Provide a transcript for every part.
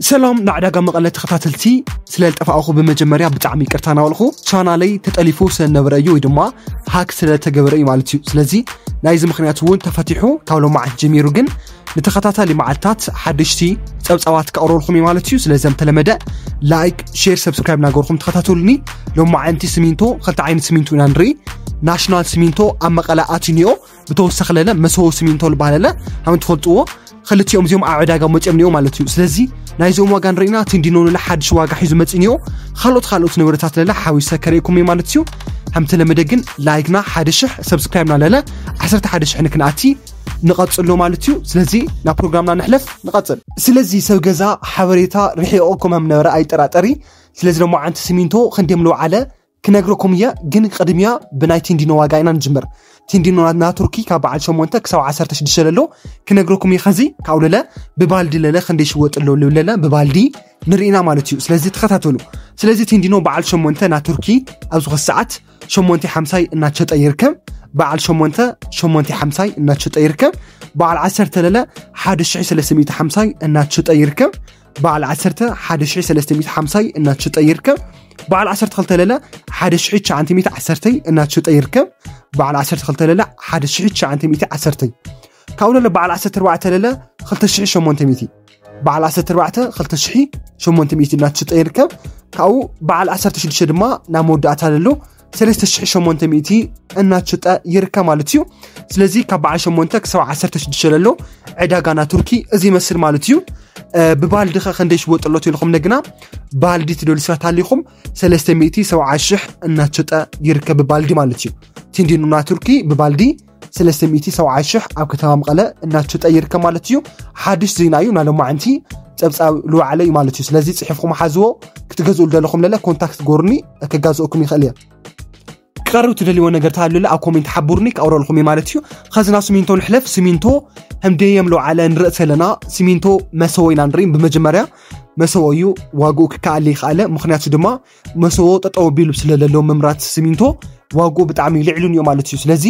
ሰላም ንዕዳጋ መቐለ ተኸታተልቲ፣ ስለ ዝጠፋእኹ ብመጀመርያ ብጣዕሚ ይቅርታ እናበልኹ፣ ቻናለይ ተጠሊፉ ስለዝነበረ እዩ ወይ ድማ ሃክ ስለተገበረ እዩ ማለት እዩ። ስለዚ ናይዚ ምኽንያት እውን ተፈቲሑ ካብ ሎማዓንቲ ጀሚሩ ግን ንተኸታታሊ መዓልታት ሓደሽቲ ጸብጻባት ከቕርበልኩም እዩ ማለት እዩ። ስለዚ ከም ተለመደ ላይክ፣ ሼር፣ ሰብስክራይብ እናገበርኩም ተኸታተሉኒ። ሎማዓንቲ ስሚንቶ፣ ክልተ ዓይነት ስሚንቶ ኢና ንርኢ። ናሽናል ስሚንቶ ኣብ መቐለ ኣትዩ እኒኦ፣ ብተወሳኺ ለለ መሰቦ ስሚንቶ ዝበሃል ለለ፣ ከም ትፈልጥዎ ክልቲኦም እዚኦም ኣብ ዕዳጋ መፂኦም እኒኦ ማለት እዩ። ስለዚ ናይዞም ዋጋ ንርኢና፣ ቴንዲኖ ለለ ሓድሽ ዋጋ ሒዙ መፂ እኒኦ፣ ካልኦት ካልኦት ንብረታት ለለ ሓዊሰ ከርእየኩም እየ ማለት እዩ። ከም ተለመደ ግን ላይክና ሓደ ሽሕ፣ ሰብስክራይብና ለለ ዓሰርተ ሓደ ሽሕ ንክንኣቲ ንቐፅሎ ማለት እዩ። ስለዚ ናብ ፕሮግራምና ንሕለፍ፣ ንቐፅል። ስለዚ ሰብ ገዛ ሓበሬታ ርሒቑኩም ከም ነበረ ኣይጠራጠሪ። ስለዚ ሎማዓንቲ ስሚንቶ ክንደይ ከም ዝወዓለ ክነግረኩም እየ፣ ግን ቅድሚያ ብናይ ቴንዲኖ ዋጋ ኢና ንጅምር። ቴንዲኖ ና-፣ ና ቱርኪ ካብ በዓል ሸሞንተ ክሳብ ዓሰርተ ሽዱሽተ ለሎ ክነግረኩም እየ። ከዚ ካብኡ ለለ ብባልዲ ለለ ክንደይ ይሽወጥ ኣሎ ልብል ለለ ብባልዲ ንርኢና ማለት እዩ። ስለዚ ተኸታተሉ። ስለዚ ቴንዲኖ በዓል ሸሞንተ ና ቱርኪ ኣብዚ ኸዚ ሰዓት ሸሞንተ ሓምሳይ እናተሸጠ ይርከብ። በዓል ሸሞንተ ሸሞንተ ሓምሳይ እናተሸጠ ይርከብ። በዓል ዓሰርተ ለለ ሓደ ሽሕ ሰለስተ ሚእቲ ሓምሳይ እናተሸጠ ይርከብ። በዓል ዓሰርተ ሓደ ሽሕ ሰለስተ ሚእቲ ሓምሳይ እናተሸጠ ይርከብ። በዓል ዓሰርተ ክልተ ለለ ሓደ ሽሕ ትሽዓተ ሚእቲ ዓሰርተ እናተሸጠ ይርከብ። በዓል ዓሰርተ ክልተ ለለ ሓደ ሽሕ ትሽዓተ ሚእቲ ዓሰርተ። ካብኡ ለለ በዓል ዓሰርተ ኣርባዕተ ለለ ክልተ ሽሕ ሸሞንተ ሚእቲ። በዓል ዓሰርተ ኣርባዕተ ክልተ ሽሕ ሸሞንተ ሚእቲ እናተሸጠ ይርከብ። ካብኡ በዓል ዓሰርተ ሽዱሽተ ድማ ናብ መወዳእታ ለሎ ሰለስተ ሽሕ ሸሞንተ ሚእቲ እናተሸጠ ይርከብ ማለት እዩ። ስለዚ ካብ በዓል ሸሞንተ ክሳብ ዓሰርተ ሽዱሽተ ለሎ ዕዳጋ ና ቱርኪ እዚ ይመስል ማለት እዩ። እ፣ ብባልዲ ኸ ክንደይ ይሽወጥ ኣሎ ትብልኩም ነግና፣ ባልዲ ትደልዩ ሰባት ሃሊኹም ሰለስተ ሚእቲ ሰብዓ ሽሕ እናተሸጠ ይርከብ ብባልዲ ማለት እዩ። ቴንዲኖ ና ቱርኪ ብባልዲ ሰለስተ ሚእቲ ሰብዓ ሽሕ ኣብ ከተማ መቐለ እናተሸጠ ይርከብ ማለት እዩ። ሓድሽ ዜና እዩ፣ ናይ ሎማዓንቲ ጸብጻብ ልወዓለ እዩ ማለት እዩ። ስለዚ ጽሒፍኩም ሓዝዎ፣ ክትገዝኡ ዝደለኹም ለለ ኮንታክት ጎርኒ ክጋዝኡኩም ይኽእል እየ። ክቐርብ ትደልይዎ ነገር ተሃልዩለ ኣብ ኮሜንት ሓቡርኒ፣ ክቐርበልኩም እየ ማለት እዩ። ኸዚ ናብ ስሚንቶ ንሕለፍ። ስሚንቶ ህምደየም ለውዓለ ንርኢ ዘለና፣ ስሚንቶ መሰቦ ኢና ንርኢ። ብመጀመርያ መሰቦ እዩ ዋግኡ ክከኣል ይኸኣለ፣ ምኽንያቱ ድማ መሰቦ ጠጠው ቢሉ ስለ ለሎ ምምራት ስሚንቶ ዋግኡ ብጣዕሚ ልዕሉ እዩ ማለት እዩ። ስለዚ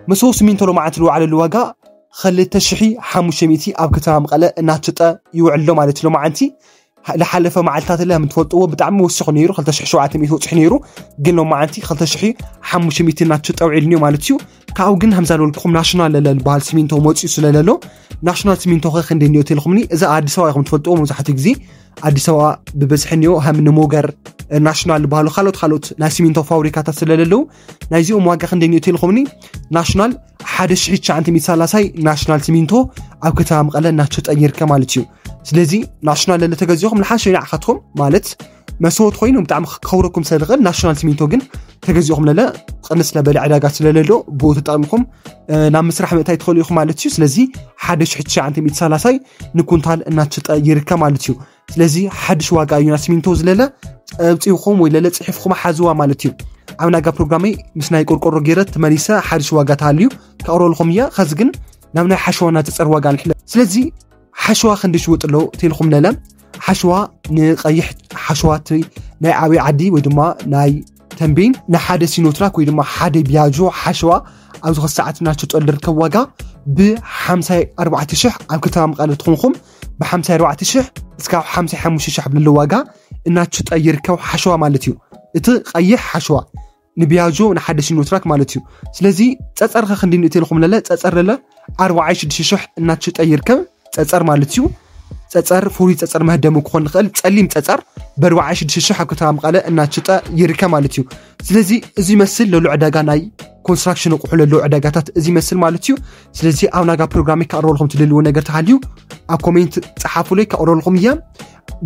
መሰቦ ስሚንቶ ሎማዓንቲ ዝወዓለሉ ዋጋ ክልተ ሽሕ ሓሙሽተ ሚእቲ ኣብ ከተማ መቐለ እናተሸጠ ይውዕል ኣሎ ማለት እዩ። ሎማዓንቲ ዝሓለፈ መዓልታት ለ ከም ትፈልጥዎ ብጣዕሚ ወሲኹ ነይሩ፣ ክልተ ሽሕ ሸውዓተ ሚእቲ ወፂሑ ነይሩ፣ ግን ሎማዓንቲ ክልተ ሽሕ ሓሙሽተ ሚእቲ እናተሸጠ ውዒሉ እዩ ማለት እዩ። ካብኡ ግን ከምዛ ዝበልኩኹም ናሽናል ለለ ዝበሃል ሲሚንቶ መፂኡ ስለ ለሎ፣ ናሽናል ሲሚንቶ ኸ ክንደይ እኒኦ ተልኩምኒ? እዚ ኣዲስ ኣበባ ኢኹም ትፈልጥዎ፣ መብዛሕትኡ ግዜ ኣዲስ ኣበባ ብበዝሒ እኒኦ፣ ከም ንሞገር፣ ናሽናል ዝበሃሉ ካልኦት ካልኦት ናይ ሲሚንቶ ፋብሪካታት ስለ ለለዉ፣ ናይዚኦም ዋጋ ክንደይ እኒኦ ተልኩምኒ? ናሽናል ሓደ ሽሕ ትሽዓተ ሚእቲ ሰላሳ ናሽናል ሲሚንቶ ኣብ ከተማ መቐለ እናተሸጠ ይርከብ ማለት እዩ። ስለዚ ናሽናል ለለ ተገዚኹም ንሓሸ ንዓኻትኩም ማለት መስዋእቲ ኮይኑ ብጣዕሚ ክከብረኩም ስለ ዝኽእል፣ ናሽናል ሲሚንቶ ግን ተገዚኹም ለለ ቅንስ ለበለ ዕዳጋ ስለ ለሎ ብኡ ተጠቒምኩም፣ እ፣ ናብ ምስራሕ ምእታይ ትኽእሉ ኢኹም ማለት እዩ። ስለዚ ሓደ ሽሕ ትሽዓተ ሚእቲ ሰላሳ ንኩንታል እናተሸጠ ይርከብ ማለት እዩ። ስለዚ ሓድሽ ዋጋ እዩ ናብ ሲሚንቶ ዝለለ ጸብጺብኩም ወይ ለለ ጽሒፍኩም ሓዝዋ ማለት እዩ። ኣብ ናጋ ፕሮግራመይ ምስ ናይ ቆርቆሮ ገይረ ተመሊሰ ሓድሽ ዋጋ ተሃልዩ ከቕርበልኩም እየ። ኸዚ ግን ናብ ናይ ሓሸዋና ጸጸር ዋጋ ንሕለ። ስለዚ ሓሸዋ ክንዲ ሽውጥ ኣሎ ተልኩም ለለ ሓሸዋ ንቐይሕ ሓሸዋ እቲ ናይ ዓብዪ ዓዲ ወይ ድማ ናይ ተንቤን ንሓደ ሲኖትራክ ወይ ድማ ሓደ ቢያጆ ሓሸዋ ኣብዚ ኸዚ ሰዓት እናተሸጠሉ ዝርከብ ዋጋ ብ ሓምሳ ኣርባዕተ ሽሕ ኣብ ከተማ መቐለ ትኾንኩም ብ ሓምሳ ኣርባዕተ ሽሕ እስካብ ሓምሳ ሓሙሽተ ሽሕ ብልለ ዋጋ እናተሸጠ ይርከብ ሓሸዋ ማለት እዩ። እቲ ቀይሕ ሓሸዋ ንቢያጆ ንሓደ ሲኖትራክ ማለት እዩ። ስለዚ ጸጸር ኸ ክንዲ ንእቲ ኢልኩም ለለ ጸጸር ለለ ኣርባዓይ ሽዱሽተ ሽሕ እናተሸጠ ይርከብ። ጸጸር ማለት እዩ። ጸጸር ፍሩይ ጸጸር መህደሙ ክኾን ንኽእል ጸሊም ጸጸር ብኣርባዓይ ሽዱሽተ ሽሕ ኣብ ከተማ መቐለ እናተሸጠ ይርከብ ማለት እዩ። ስለዚ እዚ ይመስል ለሎ ዕዳጋ ናይ ኮንስትራክሽን ኣቑሑ ለሎ ዕዳጋታት እዚ ይመስል ማለት እዩ። ስለዚ ኣብ ናጋ ፕሮግራም ከቕርበልኩም ትደልይዎ ነገር ተሃልዩ ኣብ ኮሜንት ጸሓፉለይ፣ ከቕርበልኩም እየ።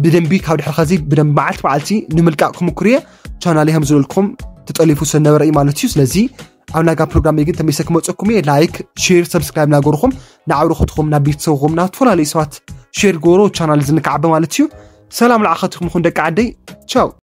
ብደንቢ ካብ ድሕሪ ኸዚ ብደንቢ መዓልቲ መዓልቲ ንምልቃቕ ክምኩር እየ። ቻናለይ ከም ዝበልኩም ተጠሊፉ ስለነበረ እዩ ማለት እዩ። ስለዚ ኣብ ናጋ ፕሮግራም ግን ተመልሰ ክመፀኩም እየ። ላይክ፣ ሼር፣ ሰብስክራይብ ናገርኹም ንዓብርኹትኹም ናብ ቤተሰብኹም ናብ ዝተፈላለዩ ሰባት ሼር ገበሮ ቻናል ዝንክዓበ ማለት እዩ። ሰላም ንዓኸትኩም ይኹን ደቂ ዓደይ። ቻው።